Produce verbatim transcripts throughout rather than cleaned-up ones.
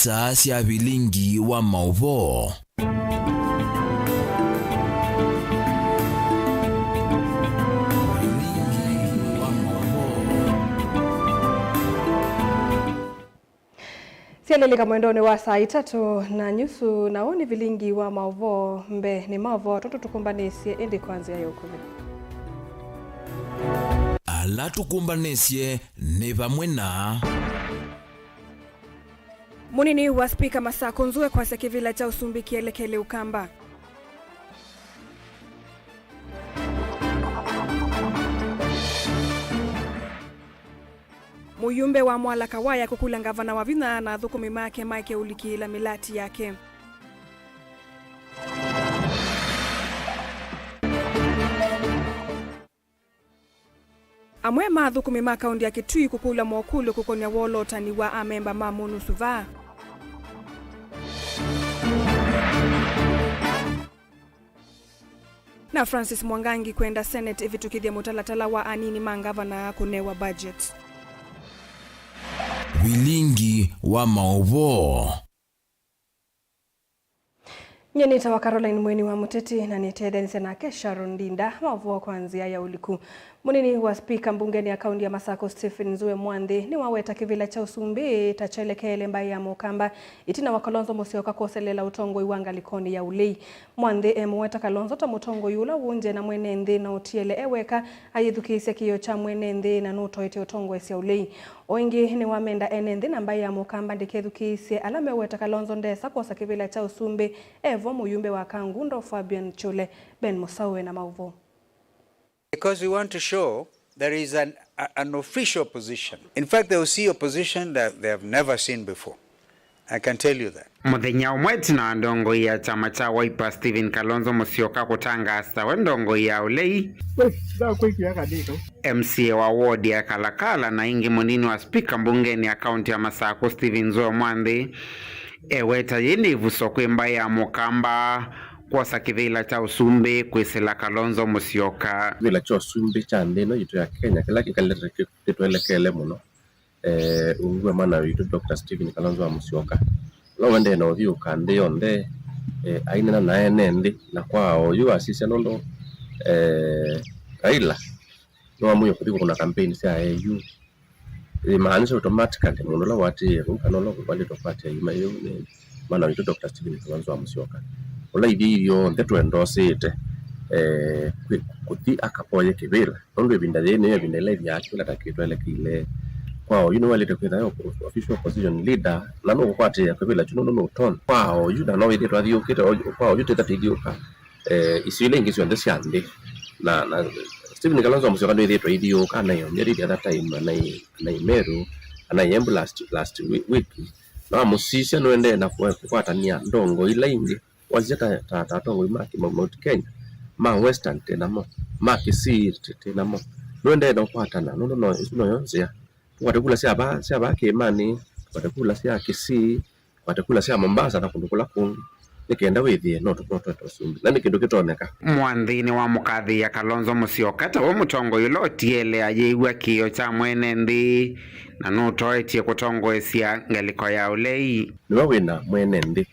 Saa sya vilingi wa maũvoo. Vilingi wa maũvoo. Syalilika mwendonĩ wa saa itatũ na nyusu, na ũũ nĩ vilingi wa maũvoo. Mbee nĩ maũvoo tũtũ tũkũmbanĩsye, ĩndĩ kwa nzĩa ya ũkuvĩ. Ala tũkũmbanĩsye nĩ vamwe na. Mũnini wa spika Masako Nzue kwasya kĩvĩla kya ũsumbĩ kĩelekele Ũkamba. Mũyumbe wa Mwala Kawaya kũkula ngavana Wavinya na athũkũmi make maeke ũlikĩĩla mĩlati yake. Amwe ma athũkũmi ma kaũndi ya Kitui kũkũlw'a mokũlyo kũkon'ya wolotani wa amemba ma MONUSO vaa. Na Francis Mwangangi kwenda Senate ĩvĩtũkĩthye mũtalatala wa anini ma ngavana kũnewa budget. Vilingi wa maũvoo. Nyie nĩtawa Caroline Mweni wa Mũteti, na nĩtetheanisye nake Sharon Ndinda. Maũvoo kwa nzĩa ya ũliku. Mũnini wa spika mbungeni ya kaũndi ya Masako, Stephen Nzue Mwanthi, nĩwaweta kĩvĩla kya ũsumbĩ ta kyelekeele mbaĩ ya Mũkamba, ĩtina wa Kalonzo Musyoka kwoseleela ũtongoi wa ngalĩkonĩ ya ũlei. Mwanthi e mũweta Kalonzo ta mũtongoi ũla wũngye na mwene nthĩ na ũtiele e weka, ayĩthukĩĩsya kĩĩo kya mwene nthĩ na nũtoetye ũtongoesya ũlei. O ĩngĩ, nĩwamenda ene nthĩ na mbaĩ ya Mũkamba ndĩkethukĩĩsye ala meũweta Kalonzo ndesa kwosa kĩvĩla kya ũsumbĩ e vo mũyumbe wa Kangundo Fabian Chule. Ben Mũsaũ e na maũvoo. Because we want to show there is an, a, an official opposition. In fact, they will see opposition that they have never seen before. I can tell you that. Mũthenya ũmwe ĩtina wa ndongoi ya kyama kya Wiper Stephen Kalonzo Musyoka kũtangaasa we ndongoi ya ũlei, M C A wa ward ya Kalakala na ĩngĩ mũnini wa spika mbungeni ya kaũnti ya Masakũ Stephen Nzue Mwanthi eweta yĩĩ nĩ ĩvuso kwĩ mbaĩ ya Mũkamba kwosa kĩvĩla kya ũsumbĩ kwĩsĩla Kalonzo Musyoka. Kĩvĩla kya ũsumbĩ kya nthĩ ĩno yitũ ya Kenya kĩla kĩkalĩte kĩ-, kĩtwelekele mũno. Eh, ungu wa mwana witũ Doctor Stephen Kalonzo wa Musyoka, ũla ũendee na ũthyũũka nthĩ yonthe, eh, ainena na ene nthĩ, na kwa oyu asisya nũndũ, eh, Raila nĩwamwĩie kũthi kũkũna campaign sya A U. Imaanisha automatically mũndũ ũla ũatĩĩe vau kana ũla ũvalĩtwe kũatĩĩa iima yĩu nĩ mwana witũ Doctor Stephen Kalonzo wa Musyoka, ũla ithyĩ ithyonthe twendoosĩte, eh, kwĩ-, kũthi akavoye kĩvĩla. Nũndũ ĩvinda yĩĩ nĩyo ĩvinda ĩla ĩthĩaa kĩla ta kĩtwelekeile. Kwa oyu nĩwaĩlĩte kwĩthwa e official opposition leader, na nũkũkwatĩĩa kĩvĩla kyu nũndũ nũtonya. Kwa oyu, na no wĩthĩĩtwe athiũũkĩte, kwa oyu twĩtha tũithiũũka, eh, isio ila ingĩ syonthe sya nthĩ. Na, na Stephen Kalonzo Musyoka nĩwĩthĩĩtwe aithiũũka, anaĩomya the other time, anaĩ, anaĩ Meru, anaĩ Embu last, last wi-, week. Na wamũsisya nũendee na kũ-, kũkwatany'a ndongoi ila ingĩ. Wasisya ta, ta, ta atongoi ma kĩ-, ma Mount Kenya, ma Western twĩ namo, ma Kisii twĩ, twĩ namo. Nũendee na ũkwatana, nũndũ no, ĩsu noyo nzĩa. Tũkwate kula sya vaa, sya vaa kĩĩmanĩ, tũkwate kula sya Kisii, tũkwate kula sya Mombasa na kũndũ kũla kũngĩ. Nĩ kenda wĩthĩe no tũkorwo twete ũsumbĩ. Na nĩ kĩndũ kĩtonyeka. Mwanthi nĩwamũkathĩĩa Kalonzo Musyoka ta we mũtongoi ũla ũtiele ayĩw'a kĩĩo kya mwene nthĩ na nũtoetye kũtongoesya ngalĩko ya ũlei. Nĩwe wĩna mwene nthĩ.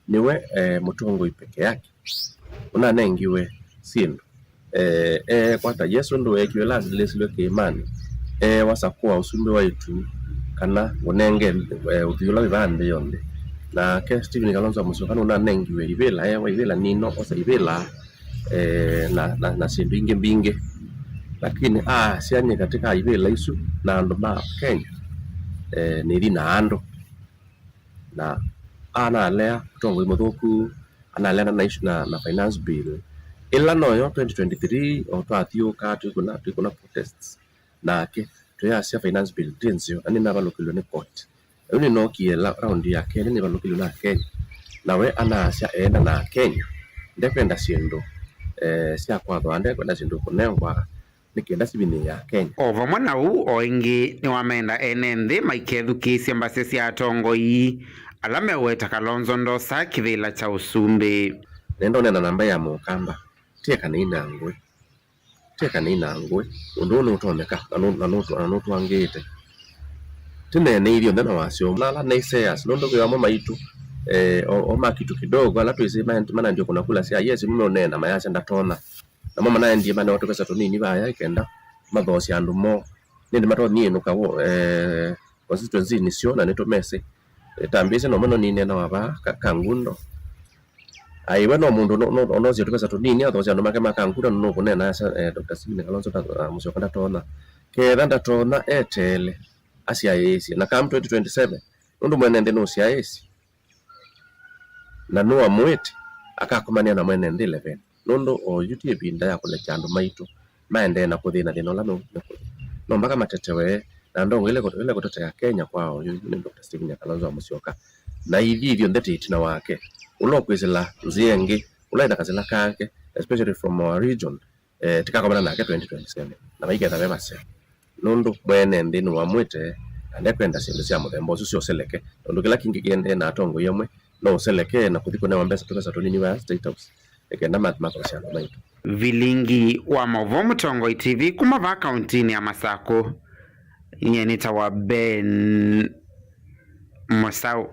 Nĩwe, eh, mũtongoi peke yake ũnanengiwe syĩndũ. Eh, eekwata Yesũ ũndũ weekiwe ĩla asilĩsilwe kĩĩmanĩ, eewa sakũa ũsumbĩ wa ĩtu, kana ngũnenge, eh, ũthwii ũla wĩ vaa nthĩ yonthe. Nake Stephen Kalonzo Musyoka nũnanengiwe ivĩla, eewa ivĩla nino, osa ivĩla, eh, na, na, na syĩndũ ingĩ mbingĩ. Lakini aasya nyie katĩ ka ivĩla isu na andũ ma Kenya, eh, nĩthi na andũ. Na analea ũtongoi mũthũku, analeana na issue na, na finance bill ĩla noyo twenty twenty-three, o twathiũũka twĩkũna, twĩkũna protests nake, twĩyasya finance bill ti nzeo, na nĩnavalũkĩlwe nĩ court. Yu nĩnookie la-, raundi ya kelĩ nĩvalũkĩlwe na Kenya, na we anaasya eenda na Kenya, ndekwenda syĩndũ, eh, sya kwathwa, ndekwenda syĩndũ kũnengwa, nĩ kenda sivinĩ ya Kenya. O vamwe na ũu, o ĩngĩ nĩwamenda ene nthĩ maikethukĩĩsye mbasya sya atongoi ala meũweta Kalonzo ndosaa kĩvĩla kya ũsumbĩ. Nenda ũneena na mbaĩ ya Mũkamba, tyekanei na ngũĩ. Tyekanei na ngũĩ. Ũndũ ũũ nũtonyeka na nũ-, na nũtũ-, na nũtũangĩĩte. Tĩneeneithye onthe na wasyo, na ala naysayers, nũndũ ve amwe maitũ, eh, o, o ma kitu kidogo, ala twĩsĩ ma-, manaendie kũna kula sya yes, nĩmeũneena mayasya ndatonya. Namo manaendie manewa tũvesa tũnini vaya, ĩkenda mathoosya andũ moo. Nĩndĩ matonyie ĩnũka wo, eh, constituency-inĩ syoo, na nĩtũmesĩ. Eh, tambĩsye nomwe no nĩneenawa vaa, Ka-, Kangundo. Ai, we no mũndũ no, no, onosye tũvesa tũnini, athoosya andũ make ma Kangundo, nũkũneena asya, eh, Doctor Stephen Kalonzo nda-, ah, Musyoka ndatonya. Ketha ndatonya, eteele, asyaĩĩsye. Na come twenty twenty-seven, nũndũ mwene nthĩ nũsyaĩĩsye, na nũamũĩte, akakomanĩa na mwene nthĩ eleven. Nũndũ oyu ti ĩvinda ya kũlekya andũ maitũ maendee na kũthĩna thĩna ũla me-, mekũthi. No mpaka matetewe, na ndongo ĩla ĩkũ-, ĩla ĩkũtetea Kenya kwa oyu nĩ Doctor Stephen Kalonzo wa Musyoka. Na ithyĩ ithyonthe twĩ ĩtina wake. Ũla ũkwĩsĩla nzĩa ĩngĩ, ũla ĩna kasĩla kake, especially from our region, eh, tikakomana nake twenty twenty-seven. Na vaiketha ve vaseo. Nũndũ mwene nthĩ nĩwamwĩte, na ndekwenda syĩndũ sya mũthemba ũsu syoseleke. Tondũ kĩla kĩngĩ kĩendee na atongoi amwe, no ũseleke na kũthi kũnewa mbesa, tũvesa tũnini vaa State House, nĩ kenda mathi mathoosya andũ maitũ. Vilingi wa maũvoo Mũtongoi T V kuma vaa kauntinĩ ya Masakũ, nyie nĩtawa Ben Mũsaũ.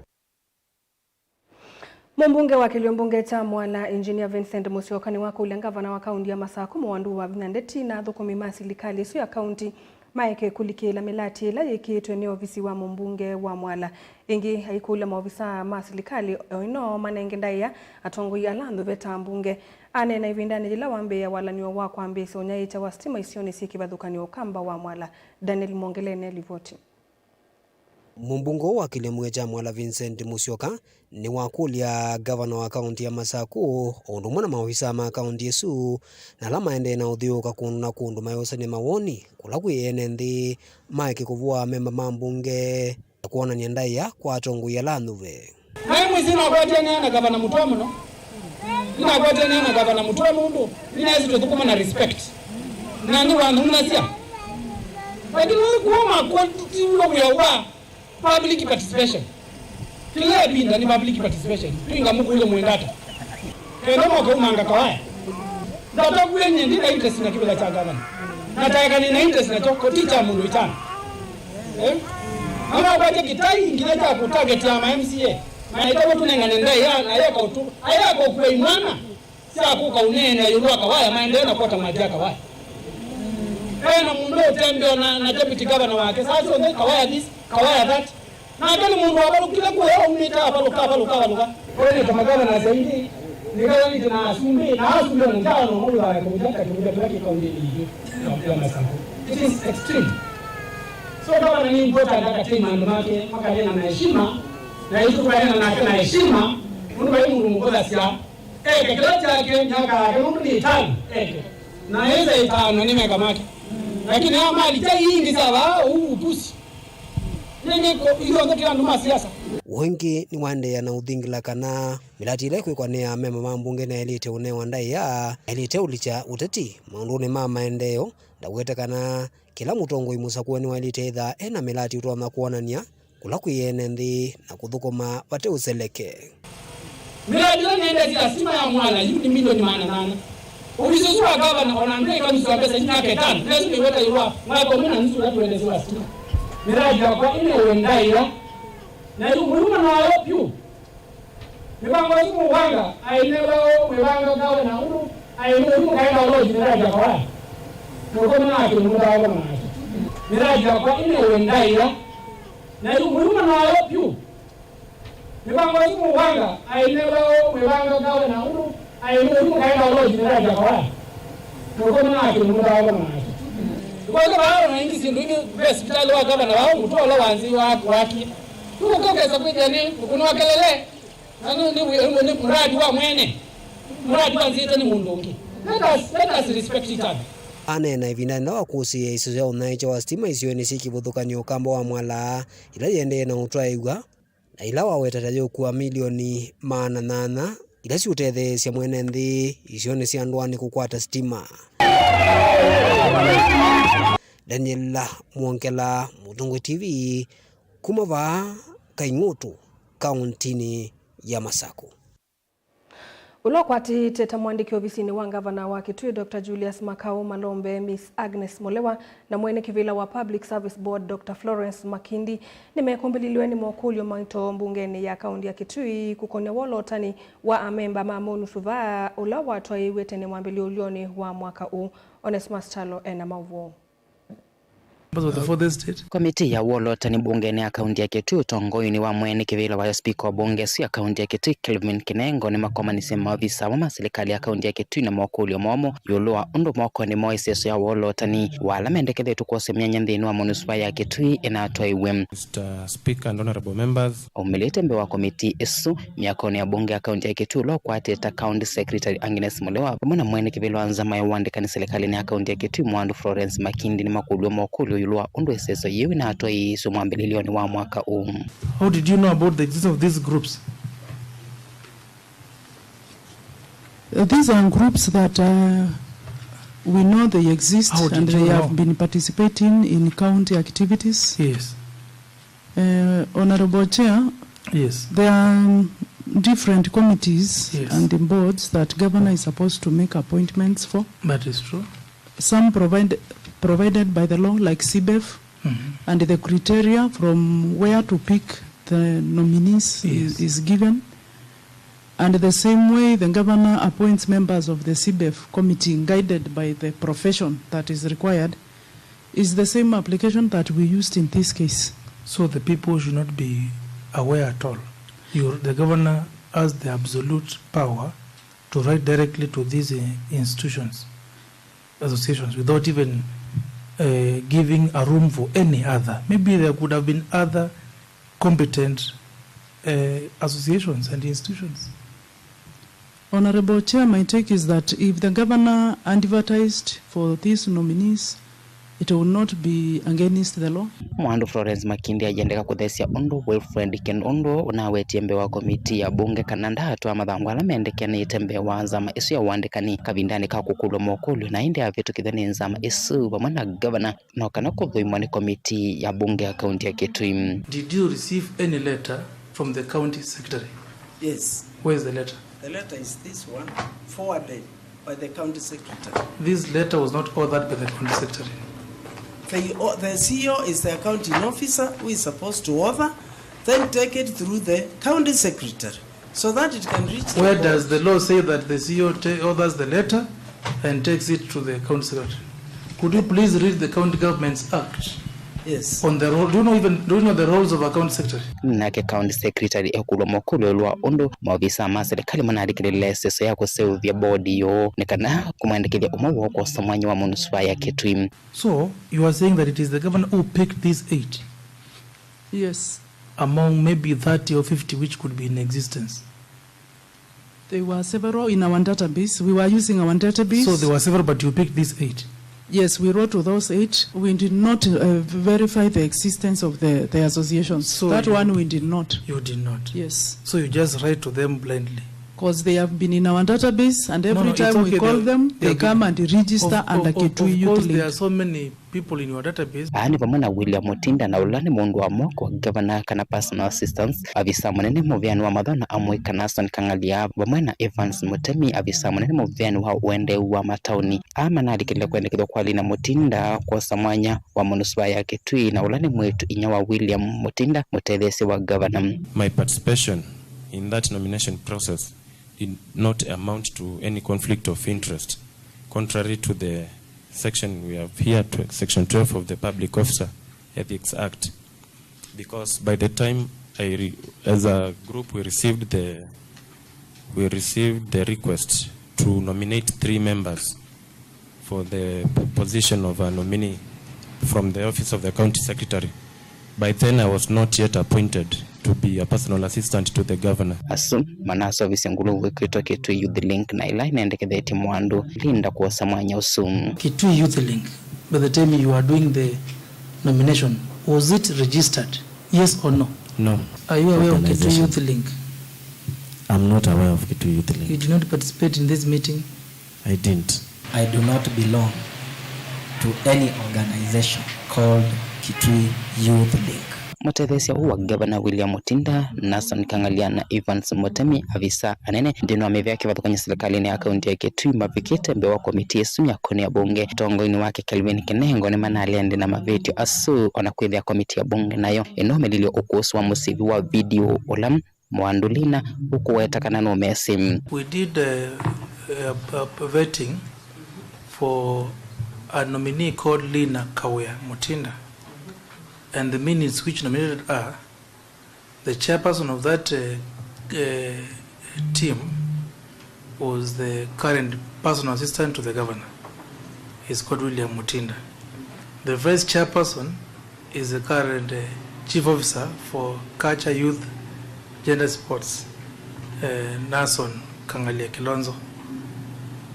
Mũmbunge wa kĩlio mbunge kya Mwala, Engineer Vincent Musyoka, nĩwakũlya ngavana wa kaunti ya Masakũ Mũwandu wa Vinya Ndeti na athũkũmi ma silikalĩ ĩsu ya kaunti maeke kũlikĩĩla mĩlatĩ ĩla yĩkĩĩtwe nĩ ovisi wa mũmbunge wa Mwala. Ĩngĩ aikũlya maovisaa ma silikalĩ o ĩno manenge ndaĩa atongoi ala anthũve ta mbunge. Aneena ĩvindanĩ yĩla wambĩĩa walany'o wa kwambĩĩsya ũnyaĩĩkya wa sitima isionĩ syĩ kĩvathũkany'o ũkamba wa Mwala. Daniel Mwongele ene livoti. Mũmbunge ũũ wa kĩlio mbunge kya Mwala Vincent Musyoka nĩwakũlya ngavana wa kaunti ya Masakũ o ũndũ ũmwe na maovisaa ma kaunti ĩsu na ala maendee na ũthyũũka kũndũ na kũndũ mayũsany'a mawoni kũla kwĩ ene nthĩ maeke kũvũa amemba ma mbunge na kwonany'a ndaĩa kwa atongoi ala anthũve. Naĩ mwĩsĩ nĩnakwatie nĩ na gavana Mũtwa mũno. Nĩnakwatie nĩ na gavana Mũtwa nũndũ nĩnaĩsĩ tũthũkũma na respect. Na nĩwanũnasya. Lakini ũyũ kuma kũtiwa wĩa wa public participation. Kĩla ĩvinda nĩ public participation. Twinga mũkũlye mwendata. Kenda mwaka umanga kawaya. Ndatakw'e nyie ndi na interest na kĩvĩla kya gavana. Nataeka nĩ na interest nakyo, ko ti kya mũndũ ĩtano. Eh? Nĩnakwatya kĩtai nginya kya kũtargetia ma M C A. Na ĩtavwa tũnengane ndaĩa, na yeka ũtũ, ayeka ũkua imwana sya kũka ũneenea ĩũlũ wa kawaya, maendee na kwota mathi ya kawaya. Ena mũndũ ũtembea na, na deputy governor wake, saa syonthe kawaya this, kawaya that. Nake nĩ mũndũ wavalũkile kũya aumĩte avalũka, avalũka, avalũka. Kũlĩ nĩ ta magavana aingĩ, nĩkala nĩte na asumbĩ, na asumbĩ mũngao no mũndũ wa kũmũthaka kĩmũthaka kĩla kĩ kaunti itũ ya Masakũ. It is extreme. So gavana nĩ important akateima andũ make, makanena na heshima, na itũ twanena nake na heshima, mũndũ vai mũndũ mũkũthasya, eke kĩla kyake, myaka yake, mũndũ nĩ ĩtano, eke. Na ĩsa ĩtano nĩ meka make. Lakini haya mali cha nyingi za wao, huu upuzi. Nĩngĩ ithyonthe twĩ andũ ma siasa. Ũngĩ nĩwaendeea na ũthingila kana mĩlati ĩla ĩkwĩkwa nĩ amemba ma mbunge nĩyaĩlĩte ũnewa ndaĩa, yaĩlĩte ũlikya ũteti maũndũnĩ ma maendeeo, ndawete kana kĩla mũtongoi mũsakũe nĩwaĩlĩte ĩthaa e na mĩlati ũtonya kwonany'a kũla kwĩ ene nthĩ na kũthũkũma vate ũseleke. Mĩlati ĩla nĩendesye ya sitima ya Mwala yu nĩ milioni maana nana. Ovisi ũsu wa gavana o na ndwĩĩka nusu ya mbesa isu myaka ĩtano. Na ĩsu nĩweta ĩwa mwaka ũmwe na nusu ĩla tũendesye wa sitima. Mĩlati yakwa ĩnewe ndaĩa. Na yu mũluma nayo vyũ. Mĩvango ĩsu mũvanga, ainewa o mwĩvanga gavana ũndũ ainewa yu mũkaenda ũloji mĩlati yakwa. Nũkũmana ake mũndũ wa gavana wake. Mĩlati yakwa ĩnewe ndaĩa. Na yu mũluma nayo vyũ. Mĩvango ĩsu mũvanga, ainewa o mwĩvanga gavana ũndũ ainewa yu mũkaenda ũloji mĩlati yakwa. Nũkũmana ake mũndũ wa gavana wake. Kwanza vaa na ingi syĩndũ ingĩ ve sivitalĩ wa gavana wao mũtũ ũla wanzi wa wakie. Tũkũkesa kwĩthĩa nĩ ũkũnwa kelele. Na nĩ, nĩ, nĩ, nĩ mradi wa mwene. Mradi wanzĩte nĩ mũndũ ũngĩ. Let us, let us respect each other. Aneena ĩvindanĩ yĩla wakũsĩĩe isio sya ũnyaĩĩkya wa sitima isionĩ syĩ kĩvathũkany'o ũkamba wa Mwala, ila yĩendee na ũtwaĩw'a, na ila waweta ta yũkua milioni maana nyanya, ila siũtetheesya mwene nthĩ isionĩ sya ndũanĩ kũkwata sitima. Daniel Mwongela, Mũtongoi T V, kuma vaa Kaing'ũtũ, kauntinĩ ya Masakũ. Ũla ũkwatĩte ta mwandĩki ovisinĩ wa ngavana wa Kitui, Doctor Julius Makau Malombe, Miss Agnes Mulewa, na mwene kĩvĩla wa Public Service Board, Doctor Florence Makindi, nĩmekũmbĩlĩlwe nĩ mokũlyo maito mbungenĩ ya kaunti ya Kitui kũkonya wolotani wa amemba ma MONUSUVA ũla watwaĩiw'e tene mwambĩlĩlyonĩ wa mwaka ũũ. Onesmus Kyalo ena maũvoo. Members of the fourth estate. Komitii ya wolotani mbungenĩ ya kaunti ya Kitui ũtongoinĩ wa mwene kĩvĩla wa spika wa mbunge ĩsu ya kaunti ya Kitui, Kelvin Kinengo, nĩmakomanisye maovisa amwe ma silikalĩ ya kaunti ya Kitui na mokũlyo momũ ĩũlũ wa ũndũ mokonĩ moo ĩseso ya wolotani wa ala mendekethetw'e kwosya myanya nthĩnĩ wa MONUSUVA ya Kitui ĩnatwaĩw'e. Mister Speaker and honorable members. Aumĩlĩte mbee wa komitii ĩsu myakonĩ ya mbunge ya kaunti ya Kitui ũla ũkwatĩte ta County Secretary Agnes Mulewa, vamwe na mwene kĩvĩla wa nzama ya ũandĩkani silikalĩnĩ ya kaunti ya Kitui, Mwandu Florence Makindi, nĩmakũlw'e mokũlyo ĩũlũ wa ũndũ ĩseso yĩu ĩnatwaĩĩsw'e mwambĩlĩlyonĩ wa mwaka ũũ. How did you know about the existence of these groups? Uh, these are groups that, uh, we know they exist. How did and you they know? Have been participating in county activities. Yes. Uh, Honorable Chair, yes, there are different committees, yes, and the boards that governor is supposed to make appointments for. That is true. Some provide, provided by the law, like CBEF, mm-hmm, and the criteria from where to pick the nominees, yes, is, is given. And the same way, the governor appoints members of the CBEF committee guided by the profession that is required. Is the same application that we used in this case. So the people should not be aware at all. You, the governor has the absolute power to write directly to these, eh, institutions, associations, without even, eh, giving a room for any other. Maybe there could have been other competent, eh, associations and institutions. Honorable Chair, my take is that if the governor advertised for these nominees, it will not be against the law. Mwandu Florence Makindi ayendeka kũthesya ũndũ Wilfred Kinundu ũnawetie mbee wa komitii ya mbunge kana ndaatwaa mathangũ ala mendekanĩte mbee wa nzama ĩsu ya ũandĩkani kavindanĩ ka kũkũlw'a mokũlyo, na ĩndĩ avĩtũkĩthw'a nĩ nzama ĩsu vamwe na ngavana. No kana kũthũimwa nĩ komitii ya mbunge ya kaunti ya Kitui. Did you receive any letter from the county secretary? Yes. Where is the letter? The letter is this one, forwarded by the county secretary. This letter was not authored by the county secretary. The, the C E O is the accounting officer who is supposed to author, then take it through the county secretary. So that it can reach the board. Where does the law say that the C E O ta-, authors the letter and takes it to the county secretary? Could you please read the County Governments Act? Yes. On the role, do you know even, do you know the roles of a county secretary? Nake county secretary ekũlw'a mokũlyo ĩũlũ wa ũndũ maovisa ma silikalĩ manalikĩlĩle ĩseso ya kũseũvya bodi yoo nĩ kana kũmwendekethya ũmwe woo kwosa mwanya wa MONUSUVA ya Kitui. So, you are saying that it is the governor who picked these eight? Yes. Among maybe thirty or fifty which could be in existence? There were several in our database. We were using our database. So there were several, but you picked these eight? Yes, we wrote to those eight. We did not, uh, verify the existence of the, the associations. So that you one we did not. You did not? Yes. So you just write to them blindly? 'Cause they have been in our database, and every time we call them, they come and register under Kitui Youth Link. Of course, there are so many people in your database. Aa nĩ vamwe na William Mutinda, na ũla nĩ mũndũ wa moko wa ngavana kana personal assistance, avisa mũnene mũveani wa mathaũ na amũika Nasson Kang'alia, vamwe na Evans Mutemi, avisa mũnene mũveani wa ũendeu wa mataoni. Aa manalikĩlile kwendekethw'a kwa Lina Mutinda kwosa mwanya wa MONUSUVA ya Kitui, na ũla nĩ mwĩĩtu inya wa William Mutinda, mũtetheesya wa ngavana. My participation in that nomination process did not amount to any conflict of interest, contrary to the section we have here, tw-, section twelve of the Public Officer Ethics Act, because by the time I re-, as a group, we received the, we received the request to nominate three members for the p-, position of a nominee from the office of the county secretary. By then, I was not yet appointed to be a personal assistant to the governor. Asu manaseũvisye nguluvu ĩkwĩtwa Kitui Youth Link, na ĩla ĩnendekethetye Mwandu Linda kwosa mwanya ũsu. Kitui Youth Link, by the time you are doing the nomination, was it registered? Yes or no? No. Are you aware of Kitui Youth Link? I'm not aware of Kitui Youth Link. You did not participate in this meeting? I didn't. I do not belong to any organization called Kitui Youth Link. Mũtetheesya ũũ wa ngavana William Mutinda, Nason Kang'alia na Evans Mutemi, avisa anene nthĩnĩ wa mĩvĩa kĩvathũkany'o silikalĩnĩ ya kaunti ya Kitui, mavikĩte mbee wa komiti ĩsu ya kũnĩa mbunge ũtongoinĩ wake Kelvin Kinengo nĩmanalea nthĩ na mavĩtyo asu, ona kwĩthĩa komiti ya mbunge nayo ĩnoomelilye ũkũsĩ wa mũsĩvi wa video ũla Mwandu Lina ũkũweta kana nũmesĩ. We did uh, uh, uh, vetting for a nominee called Lina Kawea Mutinda, and the minutes which nominated her, the chairperson of that uh, uh, team was the current personal assistant to the governor. He's called William Mutinda. The vice chairperson is the current uh, chief officer for culture, youth, gender, sports, uh, Nason Kang'alia Kilonzo.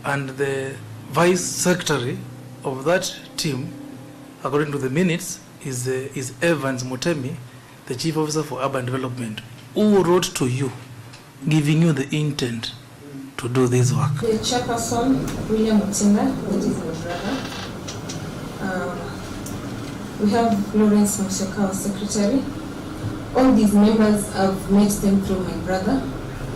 And the vice secretary of that team, according to the minutes, is, uh, is Evans Mutemi, the chief officer for urban development, who wrote to you giving you the intent to do this work. The chairperson, William Mutinda, that is my brother. Um, we have Lawrence Musyoka, our secretary. All these members, I've met them through my brother,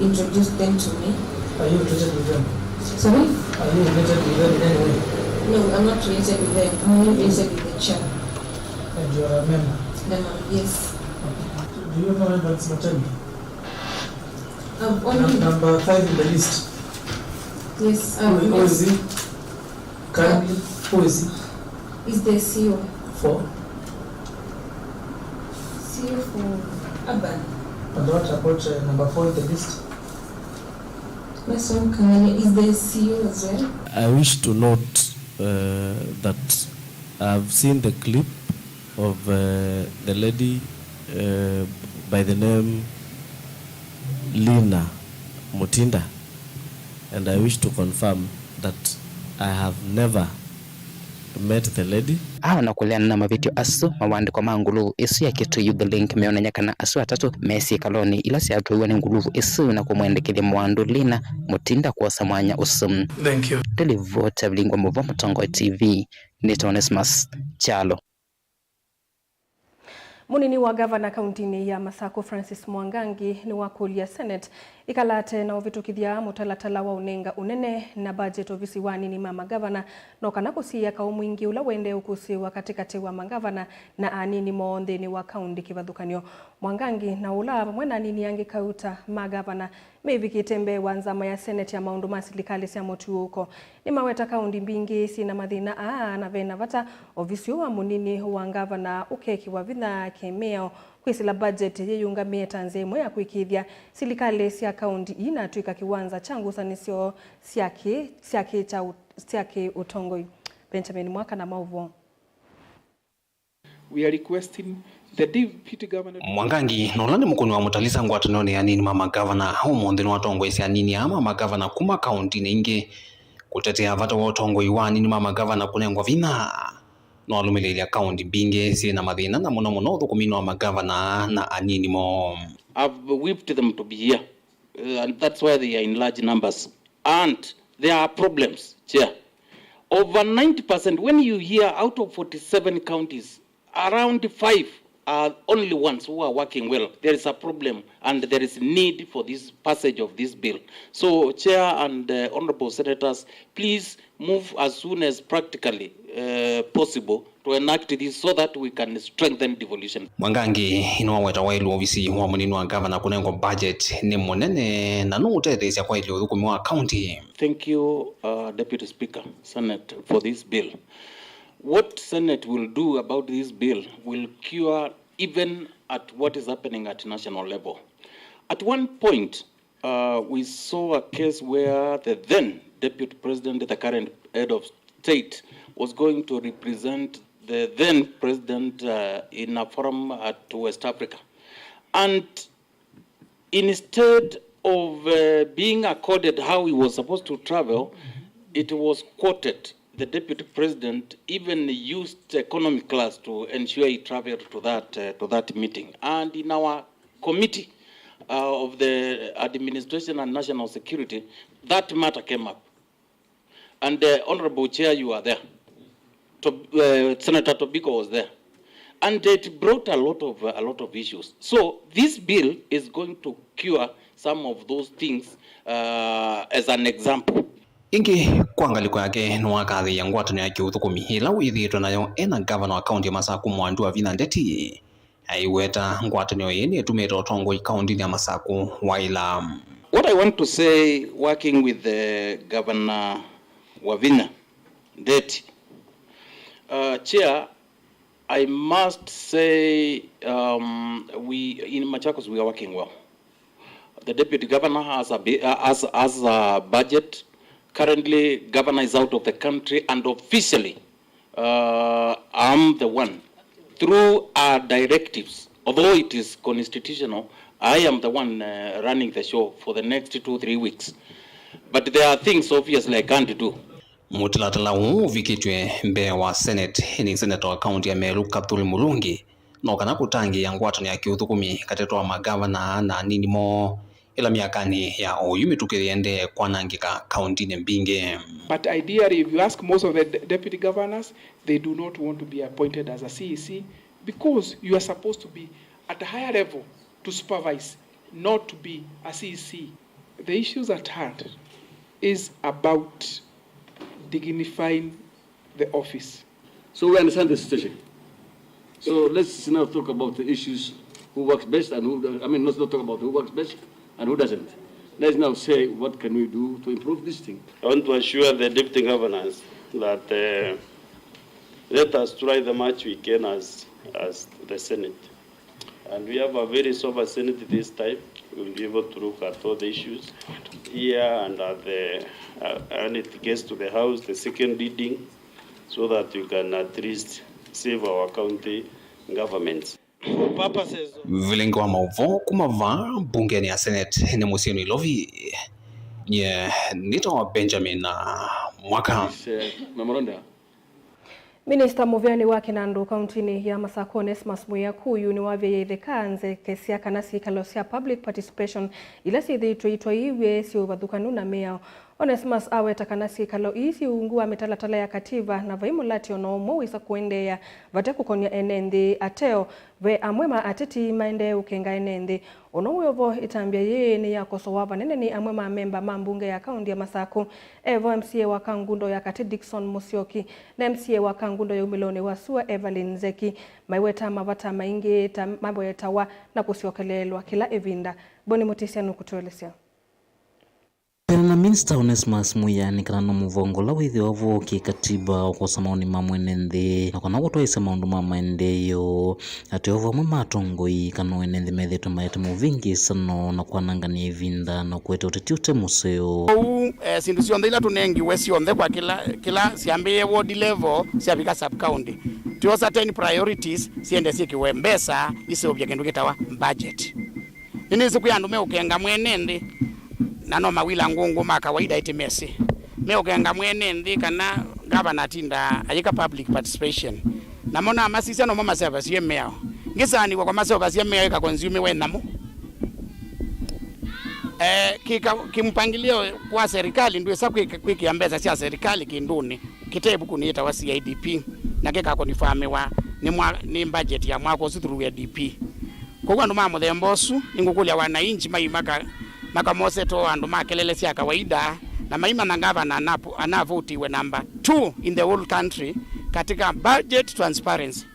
introduced them to me. Are you related with them? Sorry? Are you related with them in any way? No, I'm not related with them. I'm only related with the chair. And you are a member? Member, yes. Okay. Do you know Evans Mutemi? I've only... Num- number five in the list. Yes, I've... Who, who is he? Currently, who is he? He's the C E O. For? C E O for urban. And what about uh, number four in the list? Nason Kang'alia is the C E O as well. I wish to note uh, that I've seen the clip of uh, the lady uh, by the name Lina Mutinda, and I wish to confirm that I have never met the lady. Aona kũleana na mavĩtyo asu, mawandĩko ma nguluvu ĩsu ya Kitui Youth Link meonany'a kana asu atatũ mesĩ ĩkalonĩ ila syatwaiwe nĩ nguluvu ĩsu na kũmwendekethya Mwandu Lina Mutinda kwosa mwanya ũsu. Thank you. Ndĩlivoti ya Vilingwa Mũvo, Mũtongoi T V, nĩtawa Onesmus Kyalo. Mũnini wa ngavana kauntinĩ ya Masakũ Francis Mwangangi nĩwakũlya Senate ĩkalate na ũvĩtũkĩthya mũtalatala wa ũnenga ũnene na budget ovisi wa anini ma magavana, no kana kũsiĩĩa kaũ mwingĩ ũla ũendee ũkũsĩĩwa katĩkatĩ wa magavana na anini moo nthĩnĩ wa kaunti kĩvathũkany'o. Mwangangi na ũla vamwe na anini angĩ kauta ma ngavana mevikĩte mbee wa nzama ya Senate ya maũndũ ma silikalĩ sya mũtuũko. Nĩmaweta kaunti mbingĩ syĩ na mathĩna aa, na ve na vata ovisi ũũ wa mũnini wa ngavana ũkekĩwa vinya kĩ-mĩao kwĩsĩla budget yĩyũngamĩe ta nzĩa ĩmwe ya kũĩkĩĩthya silikalĩ sya kaunti inatw'ĩka kĩwanza kya ngusanĩsyo sya kĩ, sya kĩ kya ũ-, sya kĩ-ũtongoi. Benjamin Mwaka na maũvoo. We are requesting the deputy governor. Mwangangi, na ũla nĩ mũkũni wa Mũtalisa ngwatanĩonĩ ya anini ma magavana, ũmũnthĩ nĩwatongoesye anini aa ma magavana kuma kauntinĩ ingĩ kũtetea vata wa ũtongoi wa anini ma magavana kũnengwa vinya. Nĩwalũmĩlĩĩlya kaunti mbingĩ syĩ na mathĩna, na mũno mũno ũthũkũminĩ wa magavana na anini moo. I've whipped them to be here. Uh, and that's why they are in large numbers. And there are problems, Chair. Over ninety percent, when you hear out of forty-seven counties, around five are only ones who are working well. There is a problem and there is need for this passage of this bill. So, Chair and uh, honorable senators, please move as soon as practically uh, possible to enact this so that we can strengthen devolution. Mwangangi nĩwaweta waĩlu ovisi wa mũnini wa ngavana kũnengwa budget nĩ mũnene na nũũtetheesya kwaĩlya ũthũkũmi wa kaunti. Thank you, uh, Deputy Speaker, Senate, for this bill. What Senate will do about this bill will cure even at what is happening at national level. At one point, Uh, we saw a case where the then deputy president, the current head of state, was going to represent the then president uh, in a forum at West Africa. And instead of uh, being accorded how he was supposed to travel, it was quoted the deputy president even used economy class to ensure he traveled to that, uh, to that meeting. And in our committee uh, of the administration and national security, that matter came up. And uh, Honorable Chair, you are there. To, uh, Senator Tobiko was there. And it brought a lot of, a lot of issues. So this bill is going to cure some of those things, uh, as an example. Ĩngĩ, kwa ngalĩko yake, nĩwakathĩĩa ngwatanĩo ya kĩũthũkũmi ĩla wĩthĩĩtwe nayo ena ngavana wa kaunti ya Masaku, Mwandu Wavinya Ndeti. Aiweta ngwatanĩo ĩĩ nĩtũmĩte ũtongoi kauntinĩ ya Masaku waĩla. What I want to say, working with the Governor Wavinya Ndeti, uh, Chair, I must say, um, we, in Machakos, we are working well. The deputy governor has a bi-, uh, has, has a budget. Currently, governor is out of the country, and officially, uh, I'm the one, through our directives, although it is constitutional, I am the one, uh, running the show for the next two, three weeks. But there are things, obviously, I can't do. Mũtalatala ũũ ũvikĩtw'e mbee wa Senate nĩ seneta wa kaunti ya Meru, Kathuri Murungi, no kana kũtangĩĩa ngwatanĩo ya kĩũthũkũmi katĩ wa magavana na anini moo, ĩla myakanĩ ya oyu mĩtũkĩ yĩendee kwanangĩka kauntinĩ mbingĩ. But ideally, if you ask most of the de-, deputy governors, they do not want to be appointed as a C E C because you are supposed to be at a higher level to supervise, not to be a C E C. The issues at hand is about dignifying the office. So we understand the situation. So let's now talk about the issues, who works best and who, I mean, let's not talk about who works best and who doesn't. Let's now say, what can we do to improve this thing? I want to assure the deputy governors that, uh, let us try the much we can as, as the Senate. And we have a very sober Senate this time. We'll be able to look at all the issues here and at the, uh, when it gets to the House, the second reading, so that we can at least save our county governments. Vilingi wa maũvoo kuma vaa mbungeni ya Senate nĩ mũsyĩ Nairobi. Nye nĩtawa Benjamin Mwaka. This, uh, memoranda. Minista mũvĩanĩ wa kĩnandũ kauntinĩ ya Masaku, Onesmus Mwĩa Kuyu, nĩwavĩie itheka nzekesya kana syĩkalo sya public participation ila syĩthĩĩtwe itwaiiw'e syĩ ũvathũkanu na mĩao. Onesmus aweta kana syĩkalo ii syĩ ungu wa mĩtalatala ya kativa na vai mũlatyo o na ũmwe wĩsa kũendeea vate kũkonya ene nthĩ ateo. Ve amwe ma ateti maendee ũkenga ene nthĩ. Ũno wĩ o vo, ĩtambya yĩĩ nĩyakosowa vanene nĩ amwe ma memba ma mbunge ya kaunti ya Masaku. E vo M C A wa Kangundo ya Katĩ Dickson Musyoki na M C A wa Kangundo ya Umĩlonĩ wa Sua Evelyn Nzeki maiwetaa mavata maingĩ ta mawetawa na kũsyokeleelwa kĩla ĩvinda. Boni Mũtĩsya nũkũtũelesya. Kwĩanana na Minista Onesmus Mwĩa nĩ kana no mũvango ũla wĩthĩwa vo kĩkatiba wa kwosa maoni ma mwene nthĩ na kana kũtwaĩsya maũndũ ma maendeeo, ateo vamwe ma atongoi kana ene nthĩ methĩĩtwe maete mũvĩngĩĩsano na kwanangany'a ĩvinda na kũete ũteti ũte mũseo. Kwoou, eh, syĩndũ syonthe ila tũnengiwe syonthe kwa kĩla, kĩla syambĩĩe ward level syavika sub county, twĩosa ten priorities syende syĩkĩwe mbesa iseũvye kĩndũ kĩtawa budget. Nĩnĩsĩ kwĩ andũ meũkenga mwene nthĩ, na no mawila ngũngũ ma kawaida ĩtĩ mesĩ. Meũkenga mwene nthĩ kana ngavana atinda ayĩka public participation. Namo namasisya nomo maseũvasye mĩao. Ngĩsaanĩw'a kwa maseũvasye mĩao ĩkakonsumiwe nyamũ. Eh, kĩka-, kĩmpangilio wa serikali ndwĩsa kwĩka-, kwĩkĩa mbesa sya serikali kĩndũnĩ kĩte ĩvukunĩ yĩtawa C I D P, na kĩkakonifamĩwa nĩ mwa-, nĩ budget ya mwaka ũsu through A D P. Kwoou andũ ma mũthemba ũsu, nĩngũkũlya wananchi mai maka-, makamose to andũ ma kelele sya kawaida, na maimanya ngavana anapo-, anavotiwe number two in the whole country katika budget transparency.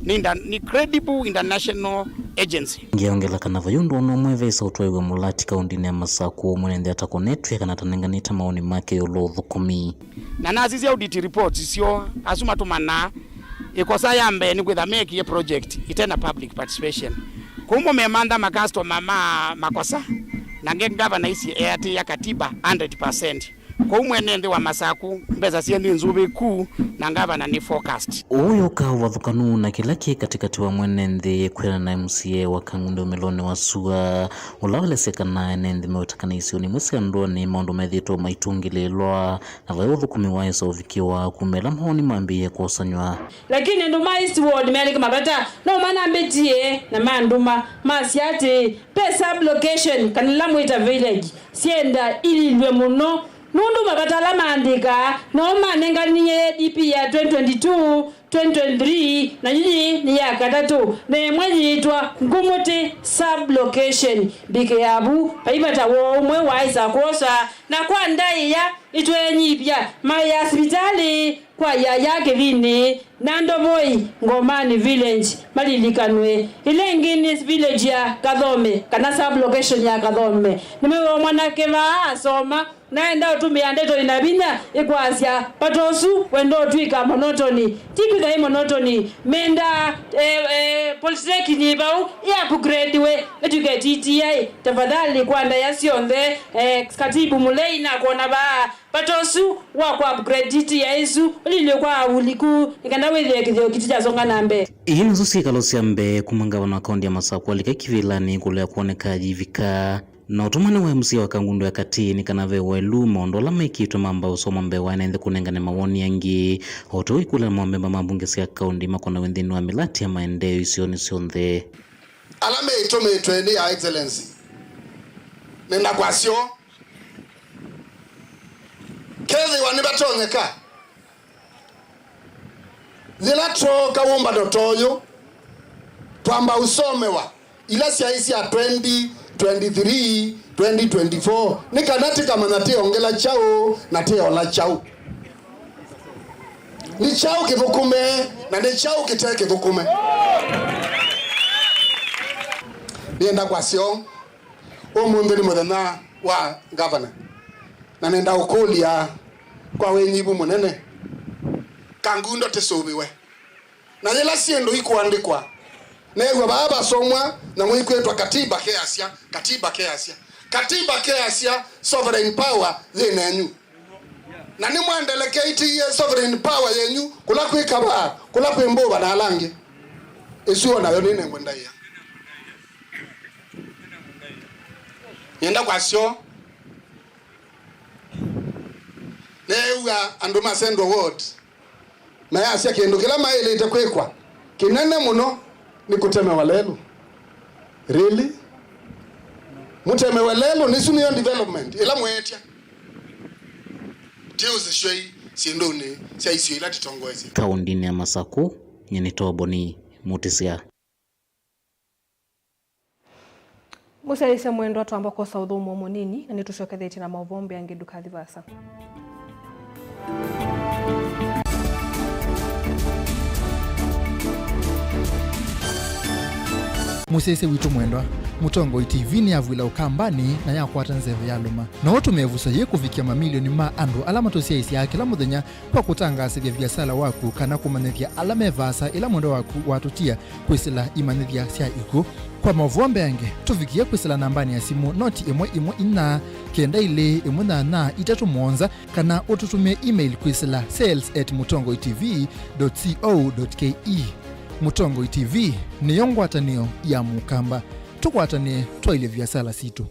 Nĩ inter-, nĩ credible international agency. Ngĩongela kana vai ũndũ o na ũmwe vesa ũtwaĩwe mũlati kauntinĩ ya Masaku, mwene nthĩ atakonetw'e kana atanenganĩte maoni make ĩũlũ wa ũthũkũmi. Na nasisya audit reports syoo, asu matũmanaa. Ĩkosa ya mbee nĩ kwĩtha mekie project ite na public participation. Kwoou mo memantha makastoma ma makosa, na nge ngavana ici eatĩĩa katiba hundred percent. Kwoou mwene nthĩ wa Masaku, mbesa syĩ nthĩ nzuvĩku, na ngavana nĩ forecast. Ũũ yoka ũvathũkanu na kĩla kĩ katĩkatĩ wa mwene nthĩ kwĩana na M C A wa Kangundo Ũmĩlonĩ wa Sua, ũla waelesya kana ene nthĩ meũtaka na isionĩ imwe sya ndũanĩ maũndũ methĩĩtwe maitũngĩlĩĩlwa. Na vai ũthũkũmi waĩsa ũvikĩwa kuma ĩla maoni mambĩĩe kwosanywa. Lakini andũ ma East Ward meanĩke mavata, no manambĩtie na mandũma, masya atĩĩ, ve sub location kana ĩla mwĩta village syenda ilindwe mũno, nũndũ mavata ala maandĩkaa noo manenganie A D P ya twenty twenty-two twenty twenty-three, na yu yĩĩ nĩ ya katatũ, na ĩmwe yĩĩtwa Ngũmũtĩ sub-location. Mbikĩa vu, vai vata woo ũmwe waaĩsa kwosa, na kwa ndaĩa, nĩtweenyivya maĩ ya sivitalĩ kwa Yaya Kĩthini na Ndovoi Ngomani Village malilikanwe. Ĩla ĩngĩ nĩ village ya Kathome, kana sub-location ya Kathome. Nĩmwĩw'a mwanake vaa asoma, na enda ũtũmĩa ndeto ina vinya ĩkwasya, vata ũsu wenda ũtw'ĩka monotony. Ti kwĩtha ĩ monotony, mendaa, eh, eh, polytechnic vau ĩ upgrade-we, ĩtw'ĩke T T I. Tafadhali, kwa ndaĩa syonthe, eh, Katibu Mulei nakwona vaa, vata ũsu wa kwa upgrade T T I ĩsu ũlilye kwa avuliku, nĩ kana wĩthĩe kĩthĩo kitũ kyasonga na mbee. Ii nĩsyo syĩkalo sya mbee kuma ngavana wa kaũnti ya Masakũ alika kĩvĩlanĩ ĩkũlũ ya kwoneka ayivika. Na ũtũmani wa M C A wa Kangundo ya Katĩ nĩ kana ve ũelu maũndũ ala mekĩtwe mamba ũsoma mbee wa ene nthĩ kũnengane mawoni angĩ, o ta ũikũlya mamemba ma mbunge sya kaũnti makonawe nthĩnĩ wa mĩlati ya maendeeo isionĩ syonthe. Ala meitũmĩtwe nĩ ya Excellency, nenda kwasyo kethĩwa nĩvatonyeka. Yĩla twooka wũmbano ta ũyũ, twamba ũsomewa ila syaĩ sya twenty twenty-three, twenty twenty-four, nĩ kana tĩkamanya tĩongela kyaũ na tĩola kyaũ. Nĩ kyaũ kĩthũkũme na nĩ kyaũ kĩte kĩthũkũme. Nĩenda kwasya ũmũnthĩ nĩ mũthenya wa ngavana, na nenda ũkũlya kwa wĩnyivu mũnene, Kangundo tĩsũvĩwe. Na yĩla syĩndũ ikũandĩkwa, neew'a vaa vasomwa nyamũ ikwĩtwa katiba keasya, katiba keasya, katiba keasya, sovereign power yĩ nenyu. Na nĩmwandeleketie sovereign power yenyu kũla kwĩ kavaa, kũla kwĩ mbũva na ala angĩ. Ĩsu o nayo nĩnengwe ndaĩa. Nĩenda kwasyo, neew'a andũ ma Central Ward mayasya kĩndũ kĩla maĩlĩte kwĩkwa kĩnene mũno nĩ kũtemewa lelũ. Really? Mũtemewe lelũ, nĩsu nĩyo development ĩla mweetya? Ti ũsĩ syoi syĩndũnĩ sya isio ila tĩtongoesye. Kaũndĩnĩ ya Masakũ, nyie nĩ Toboni Mũtĩsya. Mũsyaĩĩsya mwendwa, twamba kwosa ũthũmũo mũnini, na nĩtũsyokethetye na maũvoo mbeange, ndũkathi vaasa. Mũsyaĩĩsya witũ mwendwa, Mũtongoi T V nĩyavw'ĩla Ũkambanĩ na yakwata nzeve ya lũma. No ũtũmĩe ĩvuso yĩĩ kũvikĩa mamilioni ma andũ ala matũsyaĩĩsyaa kĩla mũthenya kwa kũtangaasĩthya viasala waku kana kũmanyĩthya ala me vaasa ĩla mwendwa waku watũtia kwĩsĩla imanyĩthya sya ikw'ũ. Kwa maũvoo mbeange, tũvikĩe kwĩsĩla nambanĩ ya simũ noti ĩmwe ĩmwe inya, kenda ilĩ ĩmwe nyanya itatũ mũonza, kana ũtũtũmĩe email kwĩsĩla sales at mũtongoi T V dot co dot K E. Mũtongoi T V nĩyo ngwatanĩo ya Mũkamba. Tũkwatanĩe twaĩlye viasala sitũ.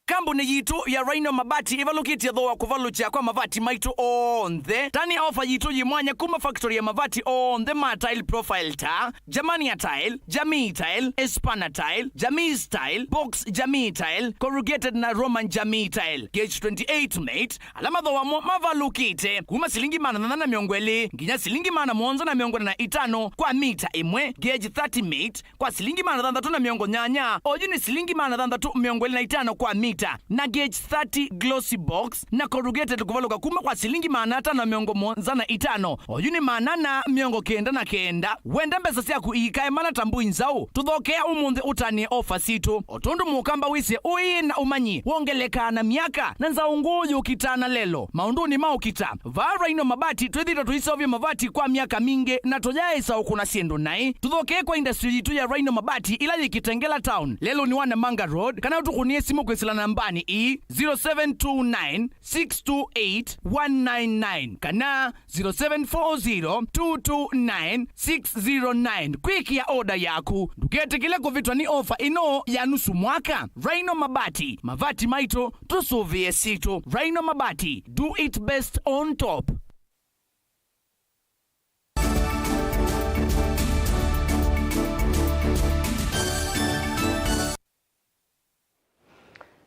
Kambuni yitũ ya Rhino Mabati ĩvalũkĩtye thooa kũvalũkya kwa mavati maitũ onthe. Tani ofa yitũ yĩ mwanya kuma factory ya mavati onthe ma tile profile ta Germania Tile, Jamii Tile, Espana Tile, Jamii Tile, Box Jamii Tile, Corrugated na Roman Jamii Tile, gauge twenty-eight mate, ala mathooa mo mavalũkĩte kuma silingi maana thanthatũ na mĩongo ĩlĩ nginya silingi maana mũonza na mĩongo ĩna na itano kwa mita ĩmwe, gauge thirty mate, kwa silingi maana thanthatũ na mĩongo nyanya, oyu nĩ silingi maana thanthatũ mĩongo ĩlĩ na itano kwa mita, na gauge thirty glossy box na corrugated kũvalũka kuma kwa silingi maana atano mĩongo mũonza na itano, oyu nĩ maana ana mĩongo kenda na kenda. Wenda mbesa syaku iikae mana ta mbũi nzaũ? Tũthokea ũmũnthĩ ũtanĩe ofa sitũ. O tondũ Mũkamba wĩsĩ ũĩ na ũmanyi wongelekaa na myaka, na nzaũ ngũũ yũkitaa na lelo maũndũnĩ ma ũkita, vaa Rhino Mabati twĩthĩĩtwe tũiseũvya mavati kwa myaka mingĩ na tũyaaĩsa ũkũna syĩndũ naĩ. Tũthokee kwa industry yitũ ya Rhino Mabati ĩla yĩ Kitengela Town, lelũnĩ wa Namanga Road, kana ũtũkũnĩe simũ kwĩsĩla nambanĩ ii, zero seven two nine, six two eight, one nine nine kana zero seven four zero, two two nine, six zero nine kwĩkĩa oda yaku. Ndũketĩkĩle kũvĩtwa nĩ ofa ĩno ya nusu mwaka. Rhino Mabati, mavati maitũ, tũsũvĩe sitũ. Rhino Mabati, do it best on top.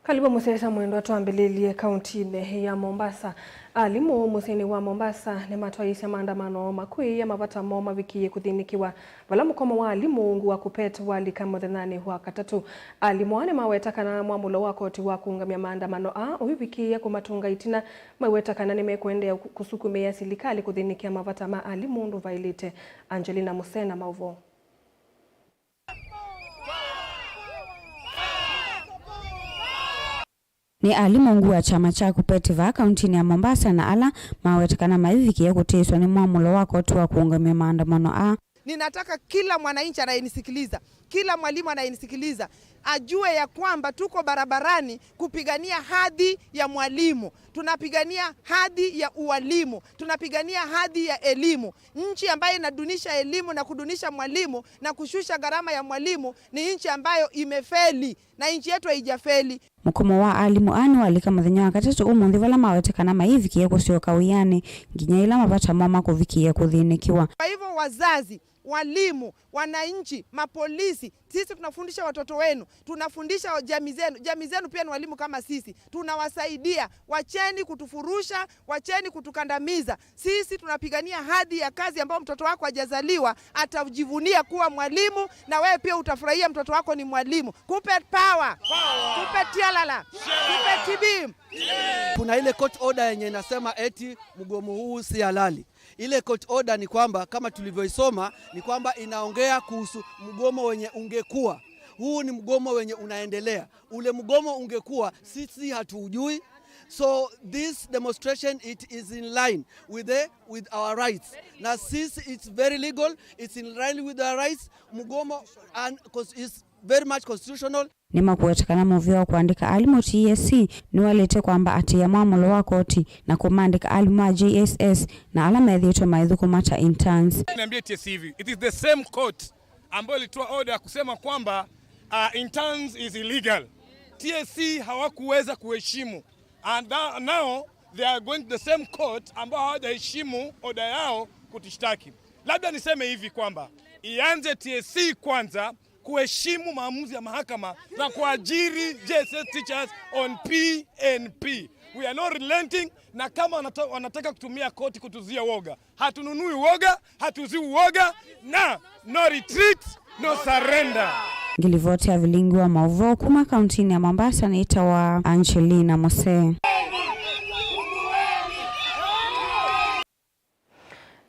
Kalivu mũsyaĩĩsya mwendwa, twambĩlĩlye kauntinĩ ya Mombasa. Alimũ mũsyĩnĩ wa Mombasa nĩmatwaĩĩsye maandamano makwĩĩa mavata moo mavikĩĩe kũthĩnĩkĩwa, vala mũkomo wa alimũ ungu wa KUPPET walika mũthenyanĩ wa Katatũ. Alimũ aa nĩmaweta kana mwamũlo wa koti wa kũũngamya maandamano aa ũivikĩĩa kũmatũnga ĩtina, maiweta kana nĩmekũendeea kũ-, kũsukumĩĩa silikalĩ kũthĩnĩkĩa mavata ma alimũ ũndũ vaĩlĩte. Angelina Musena, maũvoo. Nĩ alimũ ungu wa kyama kya KUPPET vaa kauntinĩ ya Mombasa na ala mawetekana maivikĩĩa kũtĩĩswa nĩ mwamũlo wa koti wa kũũngamya maandamano aa. Ninataka kila mwananchi anayenisikiliza, kila mwalimu anayenisikiliza, ajue ya kwamba tuko barabarani kupigania hadhi ya mwalimu. Tunapigania hadhi ya ualimu. Tunapigania hadhi ya elimu. Nchi ambayo inadunisha elimu na kudunisha mwalimu na kushusha gharama ya mwalimu ni nchi ambayo imefeli, na nchi yetu haijafeli. Mũkomo wa alimũ aa nĩwalika mũthenya wa Katatũ ũmũnthĩ, vala mawetekana maivikĩĩa kũsyoka wĩanĩ nginya yĩla mavata moo makũvikĩĩa kũthĩnĩkĩwa. Kwa hivyo, wazazi, walimu, wananchi, mapolisi, sisi tunafundisha watoto wenu, tunafundisha jamii zenu. Jamii zenu pia ni walimu kama sisi, tunawasaidia. Wacheni kutufurusha, wacheni kutukandamiza. Sisi tunapigania hadhi ya kazi ambayo mtoto wako hajazaliwa atajivunia kuwa mwalimu, na wewe pia utafurahia mtoto wako ni mwalimu. KUPPET power! Power! KUPPET tialala! KUPPET T B! Kuna ile court order yenye inasema eti mgomo huu si halali. Ile court order ni kwamba, kama tulivyoisoma, ni kwamba inaongea kuhusu mgomo wenye ungekuwa. Huu ni mgomo wenye unaendelea. Ule mgomo ungekuwa, sisi hatuujui. So this demonstration, it is in line with the, with our rights. Na sisi, it's very legal, it's in line with our rights. Mgomo and cons-, is very much constitutional. Nĩmakuweta kana mũvĩa wa kũandĩka alimũ T S C nĩwaĩlĩte kwamba atĩĩa mwamũlo wa koti na kũmaandĩka alimũ ma J S S na ala methĩĩtwe maithũkũma ta interns. Niambie T S C hivi, it is the same court ambayo ilitoa order ya kusema kwamba, uh, interns is illegal. T S C hawakuweza kuheshimu. And tha-, now they are going to the same court ambao hawajaheshimu order yao kutushtaki. Labda niseme hivi kwamba ianze T S C kwanza kuheshimu maamuzi ya mahakama na kuajiri J S S teachers on P N P. We are not relenting, na kama wanata-, wanataka kutumia koti kutuzia woga, hatununui woga, hatuuzii woga, na no retreat, no surrender. Ngilivoti ya vilingi wa maũvoo kuma kauntinĩ ya Mombasa nĩtawa Angelina Mose.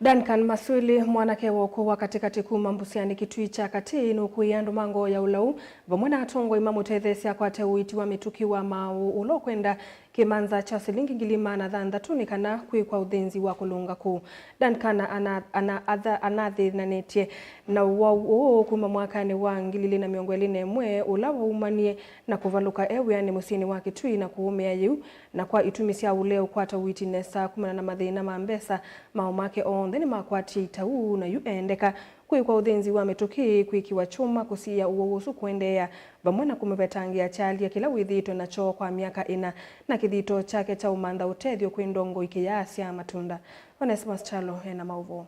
Duncan Maswili, mwanake wa ũkũũ wa katĩkatĩ kuma Mbusianĩ Kitui kya Katĩ, nũkũĩe andũ ma ngoo ya ũlau vamwe na atongoi mamũtetheesye akwate ũiiti wa mĩtũkĩ wa maaũ ũla ũkwenda kĩmanza kya silingi ngili maana thanthatũ nĩ kana kwĩkwa ũthĩnzi wa kũlũnga kũu. Duncan ana-, ana-, atha-, anathĩnanĩtye na ũwau ũũ kuma mwakanĩ wa ngili ilĩ na mĩongo ĩlĩ na ĩmwe, ũla waumanie na kũvalũka e wĩanĩ mũsyĩnĩ wa Kitui na kũũmĩa yĩu, na kwa itumi sya ũlee ũkwata ũiiti nesa kumana na mathĩna ma mbesa, maaũ make onthe nĩmakwatie itau, na yu eendeka kwĩkwa ũthĩnzi wa mĩtũkĩ, kwĩkĩwa kyũma, kũsiĩĩa ũwau ũsu kũendeea, vamwe na kũmũvetangĩa kyalya kĩla wĩthĩĩtwe nakyo kwa myaka ĩna, na kĩthito kyake kya ũmantha ũtethyo kwĩ ndongoi kĩyaasya matunda. Onesmus Kyalo ena maũvoo.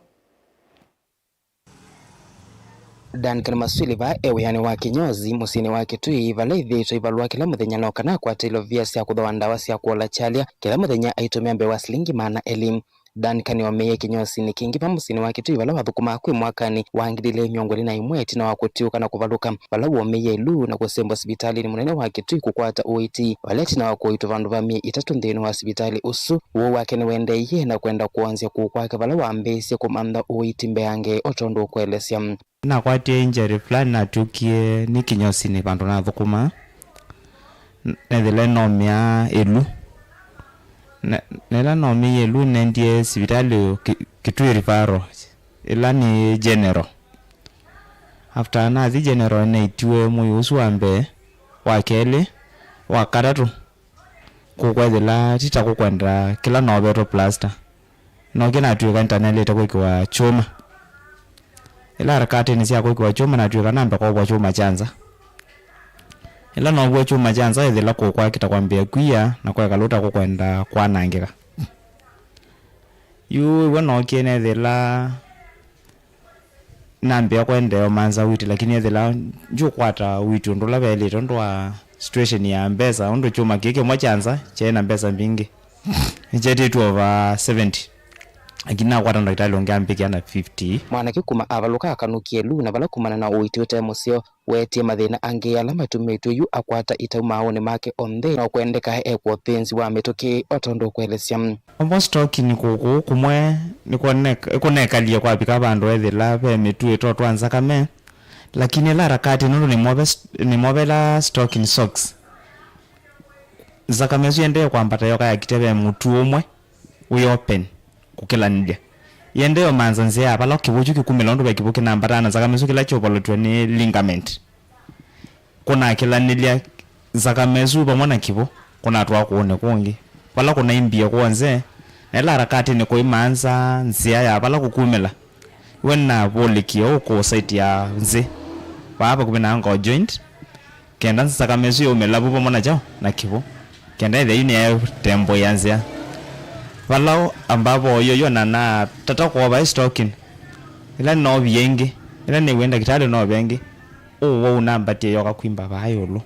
Duncan Maswili vaa e wĩanĩ wa kĩnyozi mũsyĩnĩ wa Kitui, vala ĩthĩĩtwe ivalũa kĩla mũthenya no kana akwate ilovia sya kũthooa ndawa sya kũola kyalya kĩla mũthenya aitũmĩa mbee wa silingi maana elĩ. Duncan oomeie kĩnyosinĩ kĩngĩ va mũsyĩnĩ wa Kitui vala wathũkũmaa kwĩ mwakanĩ wa ngili ilĩ mĩongo ĩlĩ na ĩmwe ĩtina wa kũtiũka na kũvalũka, vala woomeie ĩlu na kũsembwa sivitalĩnĩ mũnene wa Kitui kũkwata ũiiti, vala ĩtina wa kũaitwa vandũ va myei ĩtatũ nthĩnĩ wa sivitalĩ ũsu, ũwau wake nĩwendeeie na kwenda kwonzya kũũ kwake vala wambĩĩsye kũmantha ũiiti mbeange o tondũ ũkũelesya. Nakwatie injury fulani, natw'ĩkie nĩ kĩnyosinĩ vandũ nathũkũmaa. N-, nethĩle nomea ĩlu. Na, na ĩla nomeie ĩlu, nendie sivitalĩ Ki-, Kitui Referral, ĩla nĩ General. After nathi General, naitiwe mwei ũsu wa mbee, wa kelĩ, wa katatũ. Kũkwethĩla ti ta kũkwenda kĩla novetwe plaster. Nokie natw'ĩka nĩtanelĩte kwĩkĩwa kyũma. Ĩla harakatĩnĩ sya kwĩkĩwa kyũma, natw'ĩka nambe kovwa kyũma kya nza. Ĩla novw'e kyũma kya nza, ethĩla kũũ kwakĩta kwambĩĩa kwia na kwekala ũta kũkwenda kwanangĩka. Yu ĩw'o nookie nethĩla nambĩa kwendeea ũmanza witi, lakini ethĩla ndyũkwata witi ũndũ ũla vaĩlĩte ũndũ wa situation ya mbesa, ũndũ kyũma kĩĩ kĩmwe kya nza kyaĩ na mbesa mbingĩ. Nĩkyaĩtĩtwe over seventy, lakini nakwata ndakĩtalĩ ũngĩ ambĩkĩa na fifty. Mwanake kuma avalũka akanũkie lu, na vala kumana na ũiti ũte mũseo, weetie mathĩna angĩ ala matumĩtw'e yu akwata itau maaũnĩ make onthe, no kwendeka ekwa ũthĩnzi wa mĩtũkĩ o tondũ ũkũelesya. Ũvo stalking kũkũ kũmwe nĩkwoneka-, nĩkũnekalie kwavika vandũ ethĩla ve mĩtu ĩtotwa nzakame, lakini ĩla harakati nũndũ nĩmove-, nĩmovela stalking socks. Nzakame ĩsu yendee kwambata yoka yakita ve mũtu ũmwe wĩ open kũkĩlanĩlya. Yendee ũmanza nzĩa ya vala kĩw'ũ kyu kĩkumĩla ũndũ ve kĩw'ũ kĩnambataa na nzakame ĩsu kĩla kyũvalũtw'e nĩ ligament. Kũnakĩlanĩlya nzakame ĩsu vamwe na kĩw'ũ, kũnatwaa kũũnĩ kũngĩ, vala kũnaimbie kwonze, na ĩla harakatinĩ kũimanza nzĩa ya vala kũkumĩla. Iwe nĩnavũlĩkie ũkũũ site ya nzĩ, vaa vakuvĩ na ankle joint, kenda nzakame ĩsu yĩumĩla vu vamwe na kyaũ na kĩw'ũ, kenda ĩthĩa yu nĩyaĩtemboĩa nzĩa. Vala ambavo yo yo na natata kũova ĩ stalking, ĩla nĩnoovie ĩngĩ, ĩla nĩw'e ndakĩtalĩ noove ĩngĩ, ũw'o ũnambatie yoka kwimba vaa ĩũlũ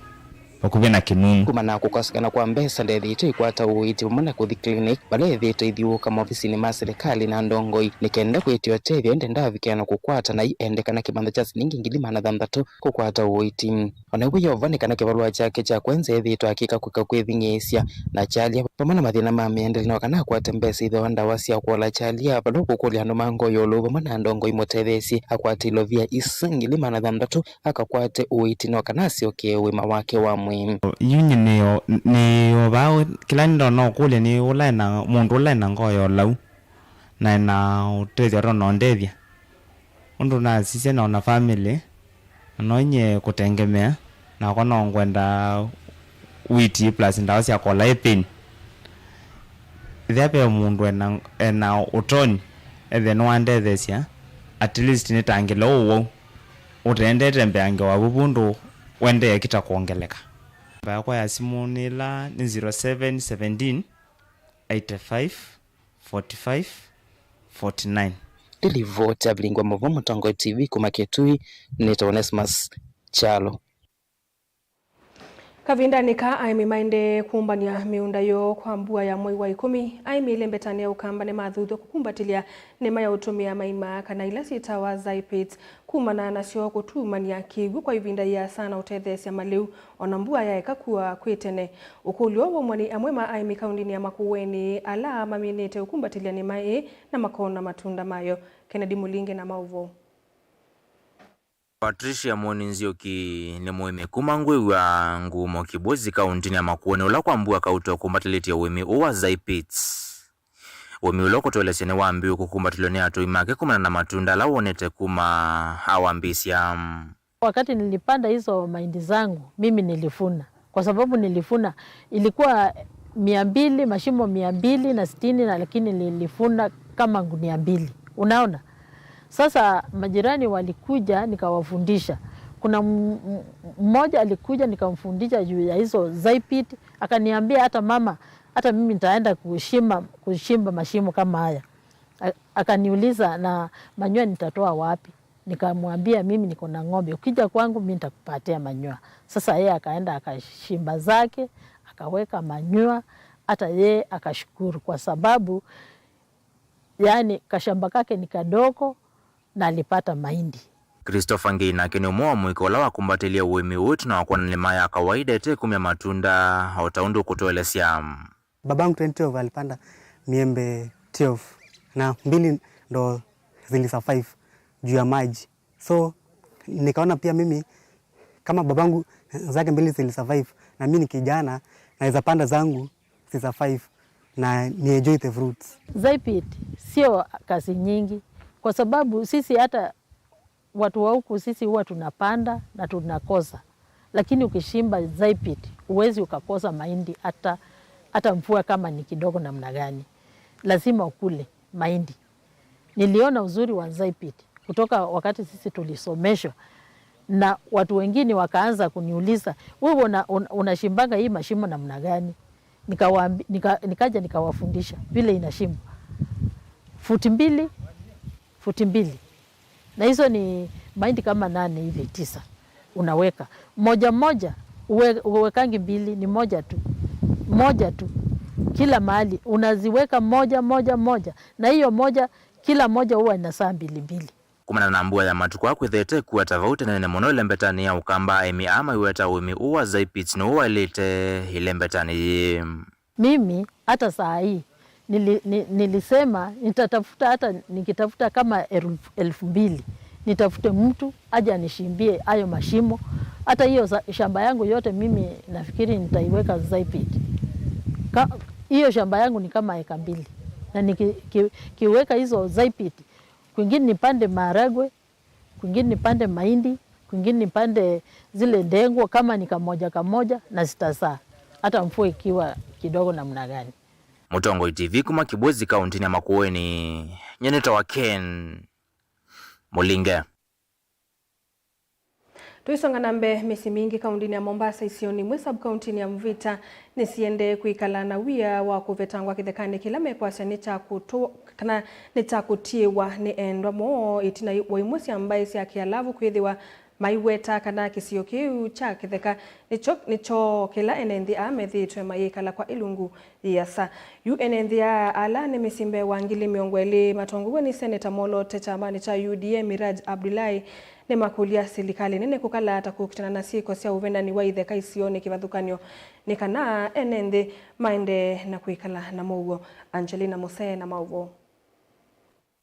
vakuvĩ na kĩnunu. Kumana na kũkosekana kwa mbesa, ndethĩĩtwe ĩkwata ũiiti vamwe na kũthi clinic, vala ĩthĩĩtwe ithiũũka maovisinĩ ma silikalĩ na ndongoi nĩ kenda kwĩtĩa ũtethyo, ĩndĩ ndavikĩa na kũkwata na iendekana kĩmantha kya silingi ngili maana thanthatũ kũkwata ũiiti. O na ũu yova nĩ kana kĩvalũa kyake kya kwenza ethĩĩtwe akĩka kwĩka kwĩthing'ĩĩsya na kyalya vamwe na mathĩna ma mĩendele no kana akwate mbesa ithooa ndawa sya kũola kyalya, vala ũkũkũlya andũ ma ngoo ya ũlou vamwe na ndongoi mũtetheesye akwate ilovia isa ngili maana thanthatũ akakwate ũiiti no kana asyokee ũima wake wa mwĩĩ. Yu nyie nĩyo, nĩyo vaa, kĩla nĩndona ũkũlya nĩ ũla ena, mũndũ ũla ena ngoo ya ũlau na ena ũtethyo atona ũndethya. Ũndũ nasisye na ona family, na no nyie kũtengemea, nakwa no ngwenda witi plus ndawa sya kũola ĩ pain. Ethĩa ve mũndũ ena, ena ũtonyi, ethĩa nĩwandetheesya, at least nĩtangĩle ũwau ũtendete mbeange wa vuvu ũndũ ũendee kita kwongeleka. Namba yakwa ya simũ nĩ ĩla nĩ zero seven seventeen, eight five, forty five, forty nine. Ĩ livoti ya Vilingwa Mũvoo Mũtongoi T V kuma Kitui, nĩtawa Onesmus Kyalo. Kavindanĩ kaa aĩmi maendee kũmbany'a mĩũnda yoo kwa mbua ya mwei wa ĩkũmi. Aĩmi ĩlembetanĩ ya Ũkamba nĩmathuthw'a kũkumbatĩlya nĩma ya ũtũmĩa maima kana ila syĩtawa Zypit kumana nasyo kũtuumany'a kĩw'ũ kwa ĩvinda yĩasa na ũtetheesya malĩu. O na mbua yaeka kua kwĩ tene. Ũkũlyo ũũ waumwa nĩ amwe ma aĩmi kaũndĩnĩ ya Makueni ala maminĩte ũkumbatĩlya nĩma ĩĩ na makona matunda mayo. Kennedy Mũlinge na maũvoo. Patricia Mwoni Nzioki nĩ mũĩmi kuma Ngwĩw'a Ngumo Kĩbozi kaũntĩnĩ ya Makueni ũla kwa mbua kauta ũkumbatĩlĩtye ũĩmi ũũ wa Zypits. Ũĩmi ũla ũkũtũelesya nĩwambĩĩe kũkumbatĩlw'a nĩ atũi make kumana na matunda ala wonete kuma awambĩĩsya. Wakati nilipanda hizo mahindi zangu, mimi nilivuna. Kwa sababu nilivuna, ilikuwa mia mbili, mashimo mia mbili na sitini na, lakini nilivuna kama gunia mbili. Unaona? Sasa majirani walikuja, nikawafundisha. Kuna m-, m-, mmoja alikuja, nikamfundisha juu ya hizo Zypit, akaniambia, "Hata mama, hata mimi nitaenda kushima-, kushimba mashimo kama haya." A-, akaniuliza, "Na manure nitatoa wapi?" Nikamwambia, "Mimi niko na ng'ombe, ukija kwangu mimi nitakupatia manure." Sasa yeye akaenda akashimba zake, akaweka manure, hata yeye akashukuru kwa sababu, yani, kashamba kake ni kadogo na alipata mahindi. Christopher Ngei nake nĩ ũmwe wa mũika ũla wakumbatĩlye ũĩmi ũũ ĩtina wa kwona nĩma ya kawaida ĩtekumya matunda, o ta ũndũ ũkũtũelesya. Babangu twenty twelve alipanda miembe twelve na mbili ndo zilisurvive juu ya maji. So nikaona pia mimi kama babangu zake mbili zilisurvive, na mimi ni kijana, naweza panda zangu zisurvive na nienjoy the fruits. Zypit sio kazi nyingi, kwa sababu sisi hata watu wa huku sisi huwa tunapanda na tunakosa, lakini ukishimba Zypit huwezi ukakosa mahindi hata, hata mvua kama ni kidogo namna gani, lazima ukule mahindi. Niliona uzuri wa Zypit kutoka wakati sisi tulisomeshwa na watu wengine wakaanza kuniuliza, "Wewe una-, un-, unashimbanga hii mashimo namna gani?" Nikawaambi-, nika-, nikaja nikawafundisha vile inashimbwa. Futi mbili, futi mbili. Na hizo ni mahindi kama nane hivi, tisa. Unaweka moja moja, uwe-, uwekangi mbili, ni moja tu, moja tu. Kila mahali unaziweka moja moja moja, na hiyo moja, kila moja huwa inasaa mbili mbili. Kumana na mbua ya matukũ aa kwĩthĩĩte ĩkua tofauti nene mũno ĩlembetanĩ ya Ũkamba, aĩmi aa maiweta ũĩmi ũũ wa Zypit nĩw'o waĩlĩte ĩlembetanĩ yĩĩ. Mimi hata saa hii nili-, ni-, nilisema nitatafuta, hata nikitafuta kama elfu, elfu mbili, nitafute mtu aje anishimbie hayo mashimo. Hata hiyo za-, shamba yangu yote mimi nafikiri nitaiweka Zypit. Ka-, hiyo shamba yangu ni kama eka mbili. Na niki-, ki-, kiweka hizo Zypit, kwingine nipande maharagwe, kwingine nipande mahindi, kwingine nipande zile ndengwa, kama ni kamoja kamoja, na zitazaa, hata mvua ikiwa kidogo namna gani. Mũtongoi T V kuma Kĩbwezi, kaũntĩnĩ ya Makueni, nyie nĩtawa Ken Mũlinge. Tũisonga na mbee, mĩsyĩ mingĩ kaũntĩnĩ ya Mombasa, isionĩ imwe sub-kaũntĩnĩ ya Mvita, nĩsiendee kwĩkala na wia wa kũvetangwa kĩthekanĩ kĩla mekwasya nĩ kya kũtũ-, kana nĩ kya kũtiĩwa nĩ endwa moo, ĩtina wa imwe sya mbaĩ sya Kĩalavu kwĩthĩwa maiweta kana kĩsio kĩu kya kĩtheka nĩkyo, nĩkyo kĩla ene nthĩ aa methĩĩtwe mayĩkala kwa ilungu iasa. Yu ene nthĩ aa ala nĩ mĩsyĩ mbee wa ngili mĩongo ĩlĩ matongow'e nĩ Seneta Molote kyamanĩ kya U D A, Miraj Abdullahi, nĩmakũlya silikalĩ nene kũkala ata kũkitana na syĩko sya ũvenani wa itheka isionĩ kĩvathũkany'o nĩ kana ene nthĩ maendee na kwĩkala na mũuo. Angelina Musee na maũvoo.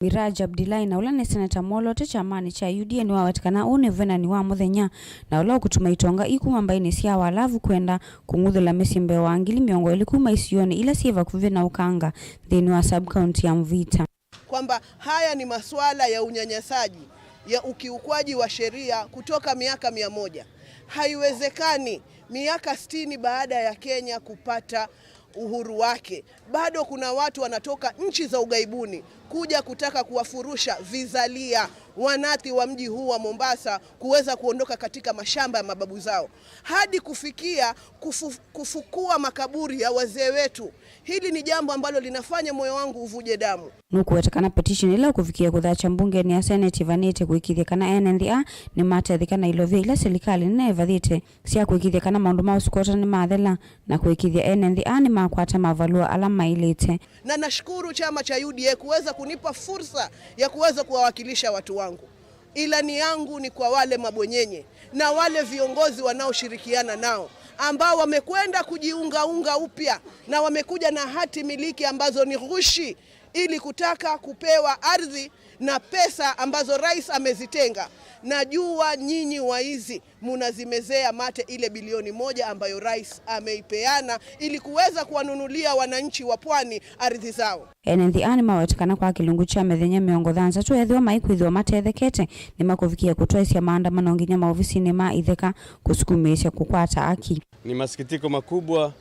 Miraj Abdullahi, na ũla nĩ Seneta Molote kyamanĩ kya U D A, nĩwaweta kana ũũ nĩ ũvenani wa mũthenya na ũla ũkũtuma itonga ii kuma mbaĩnĩ sya Walavu kwenda kũng'uthĩla mĩsyĩ mbee wa ngili mĩongo ĩlĩ kuma isionĩ ila syĩ vakuvĩ na Ũkanga nthĩnĩ wa sub-county ya Mvita. Kwamba haya ni masuala ya unyanyasaji, ya ukiukwaji wa sheria kutoka miaka mia moja. Haiwezekani miaka sitini baada ya Kenya kupata uhuru wake, bado kuna watu wanatoka nchi za ughaibuni kuja kutaka kuwafurusha vizalia, wanati wa mji huu wa Mombasa, kuweza kuondoka katika mashamba ya mababu zao, hadi kufikia kufu-, kufukua makaburi ya wazee wetu. Hili ni jambo ambalo linafanya moyo wangu uvuje damu. Nũkũweta kana petition ĩla ũkũvikĩa kũthakya mbungenĩ ya Senate ĩvanĩte kũĩkĩĩthya kana ene nthĩ aa nĩmatetheka na ilovia ila silikalĩ nene ĩvathĩte sya kũĩkĩĩthya kana maũndũ ma ũsikota nĩmathela na kũĩkĩĩthya ene nthĩ aa nĩmakwata mavalũa ala maĩlĩte. Na nashukuru chama cha U D A kuweza kunipa fursa ya kuweza kuwawakilisha watu wangu. Ilani yangu ni kwa wale mabwenyenye na wale viongozi wanaoshirikiana nao ambao wamekwenda kujiungaunga upya na wamekuja na hati miliki ambazo ni ghushi ili kutaka kupewa ardhi na pesa ambazo rais amezitenga. Najua nyinyi waizi munazimezea mate ile bilioni moja ambayo rais ameipeana ili kuweza kuwanunulia wananchi wa pwani ardhi zao. Ene nthĩ aa nĩmaweta kana kwa kĩlungu kya mĩthenya mĩongo thanthatũ ethĩwa maikwĩthĩwa matethekete, nĩmakũvikĩa kũtwaĩsya maandamano nginya maovisinĩ ma itheka kũsukumĩĩsya kũkwata haki. Ni masikitiko makubwa,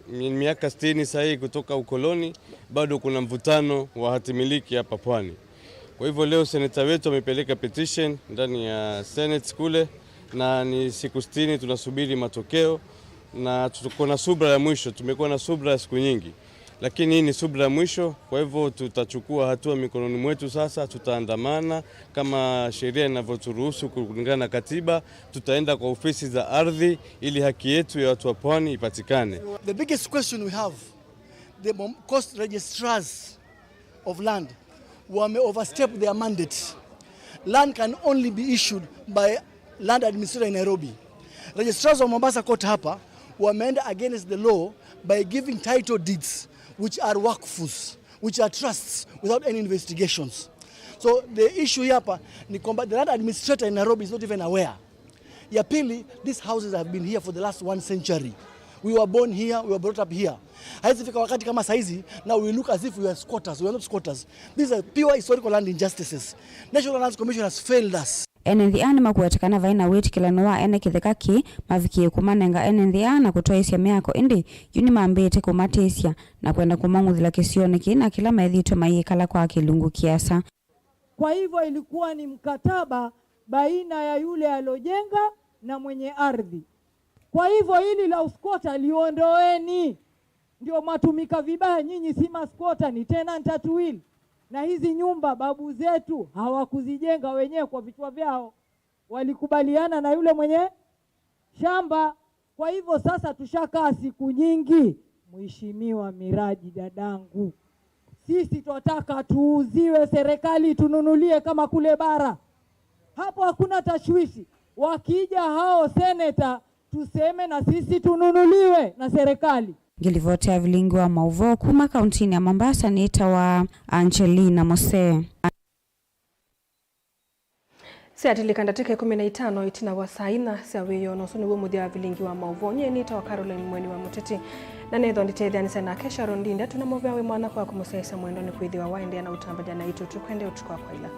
mi-, miaka sitini sahihi kutoka ukoloni, bado kuna mvutano wa hatimiliki hapa pwani. Kwa hivyo leo seneta wetu amepeleka petition ndani ya Senate kule, na ni siku sitini tunasubiri matokeo, na tuko na subra ya mwisho. Tumekuwa na subra ya siku nyingi, lakini hii ni subra ya mwisho. Kwa hivyo tutachukua hatua mikononi mwetu sasa, tutaandamana kama sheria inavyoturuhusu kulingana na katiba. Tutaenda kwa ofisi za ardhi ili haki yetu ya watu wa pwani ipatikane. The biggest question we have, the Mom-, coast registrars of land wame overstep their mandate. Land can only be issued by land administrator in Nairobi. Registrars wa Mombasa Court hapa wameenda against the law by giving title deeds which are wakfus, which are trusts without any investigations. So the issue hapa ni kwamba the land administrator in Nairobi is not even aware. Ya pili, these houses have been here for the last one century. We were born here, we were brought up here. Haizifika wakati kama saizi, now we look as if we are squatters. We are not squatters. These are pure historical land injustices. National Lands Commission has failed us. Ene nthĩ aa nĩmakwete kana vai na wĩtĩkĩlano wa ene kĩtheka kĩĩ mavikĩe kũmanenga ene nthĩ aa na kũtwaĩsya mĩako, ĩndĩ yu nĩmambĩĩte kũmatĩsya na kwenda kũmang'uthĩla kĩsionĩ kĩĩ na kĩla methĩĩtwe mayĩkala kwa kĩlungu kĩasa. Kwa hivyo ilikuwa ni mkataba baina ya yule alojenga na mwenye ardhi. Kwa hivyo hili la uskota liondoeni. Ndio mwatumika vibaya nyinyi, si maskota, ni tenant at will. Na hizi nyumba babu zetu hawakuzijenga wenyewe kwa vichwa vyao, walikubaliana na yule mwenye shamba. Kwa hivyo sasa tushakaa siku nyingi, Mheshimiwa Miraji dadangu, sisi twataka tuuziwe, serikali tununulie kama kule bara. Hapo hakuna tashwishi. Wakija hao seneta, tuseme na sisi tununuliwe na serikali. Ngĩlivoti ya vilingi wa mauvoo kuma kauntinĩ ya Mombasa nĩtawa Angelina Mose. Syatilikana ndatĩka ĩkũmi na itano ĩtina wa saa inya sya wĩoo, na ũsu nĩw'o mũthya wa vilingi wa mauvoo. Nyie nĩtawa Caroline Mweni wa Mũteti, na nĩthwa nditetheanĩsya nake Sharon Ndinda. Tũnamũvea wĩ mwanya kwa kũmũsyaĩsya mwendwa nĩ kwĩthĩwa waendeea na ũtambany'a naitũ. Tũkwendea ũtukũ wa kwaĩla.